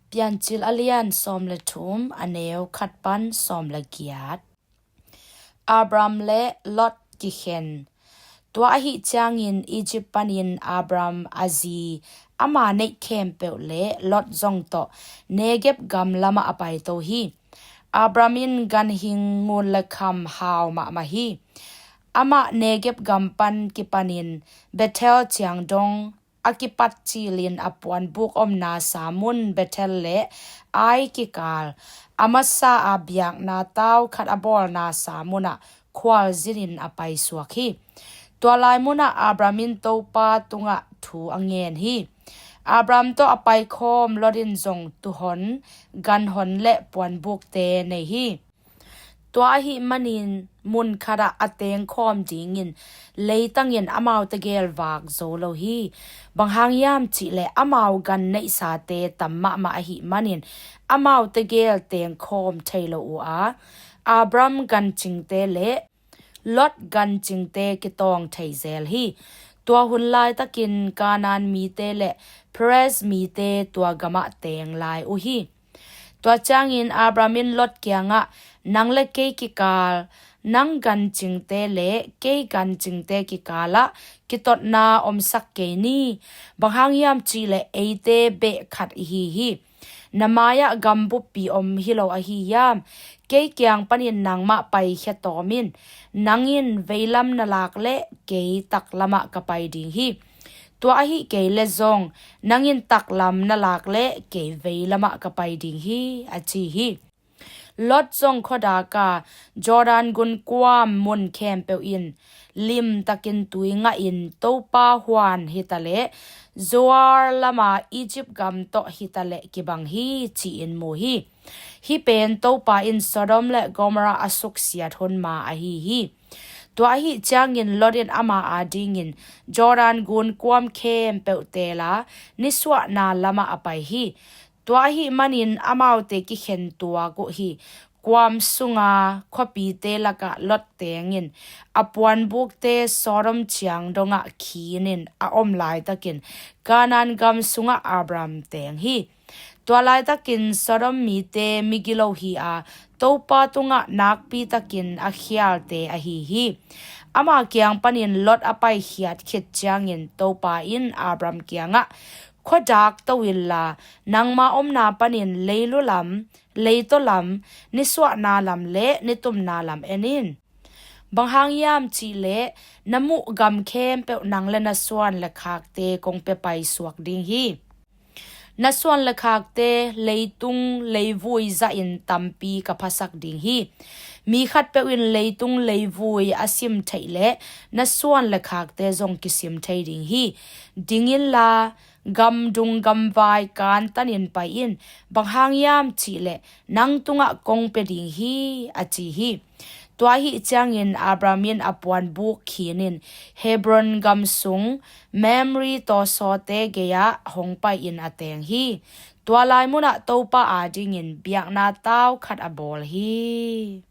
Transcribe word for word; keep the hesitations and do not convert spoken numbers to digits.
Piancil a lian sawm le thum, a neu khat pan sawm le giat. Abram le Lot kikhen. Tua ahih ciangin Egypt panin Abram, a zi, ama neih khempeuh le Lot zong tawh Negeb gam lamah a paito hi. Abram in ganhing ngun le kham hau mahmah hi. Amah Negeb gam pan kipanin Bethel ciang dong a kipat cilin a puanbuk omnasa mun Bethel le Ai kikal, a masa a biakna tau khat a bawlnasa munah khualzinin a paisuak hi. Tua lai munah Abram in Topa tungah thu a ngen hi. Abram tawh a paikhawm Lot in zong tuuhon, ganhon le puanbukte nei hi. Tua ahih manin mun khatah a tengkhawm dingin leitangin amaute gel vak zo lo hi. Bang hang hiam cihleh amau gan neihsate tam mahmah ahih manin amaute gel tengkhawm thei lo uh a, Abram gancingte le Lot gancingte kitawng thei zel hi. Tua hun laitakin Kanaan mite le Perez mite tua gamah teng lai uh hi. Tua ciangin Abram in Lot kiangah, nang le kei kikal, nang gancingte le kei gancingte kikalah kitotna omsak kei ni. Bang hang hiam cihleh eite beh khat ihi hi. Na mai-ah gam buppi om hi lo ahi hiam? Kei kiang panin nangmah paikhia tawm in. Nang in veilam na lak leh kei taklamah ka pai ding hi. Tua ahih kei leh zong nang in taklam na lak leh kei veilamah ka pai ding hi, a ci hi. Lot zong khuadak a Jordan gun kuam mun khempeuh in limtakin tui ngahin Topa huan hitaleh Zoar lama Egypt gam tawh hitaleh kibang hi, ci-in mu hi. Hih pen Topa in Sodom le Gomorrah a suksiat hun ma ahi hi. Tua ahih ciangin Lot in ama adingin Jordan gun kuam khempeuh teel a nisuahna lamah a pai hi. Tua ahih manin amaute kikhen tuak uh hi. Kuam sunga khuapite lakah Lot tengin a puanbukte Sodom ciang dongah khinin a om laitakin Kanaan gam sungah Abram teng hi. Tua laitakin Sodom mite migilo hi a, Topa tungah nakpitakin a khialte ahi hi. Ama kiang panin Lot a paikhiat khit ciangin Topa in Abram kiangah, khuadak to inla, nangma omna panin leilu lam, leitaw lam, nisuahna lam le nitumna lam en in. Bang hang hiam cihleh na muh gam khempeuh nang le na suan le khakte kong pia paisuak ding hi. Na suan le khakte leitung leivui zahin tampi ka phasak ding hi. Mi khatpeuh in leitung leivui a sim theih leh na suan le khakte zong kisim thei ding hi. Ding inla, gamdung gamvai kantanin pai in. Bang hang hiam cihleh nang tungah kong pia ding hi, a ci hi. Tua ahih ciangin Abram in a puanbuk khinin Hebron gam sung Mamre tawsawte gei-ah hong pai-in a teng hi. Tua lai munah Topa adingin biakna tau khat a bawl hi.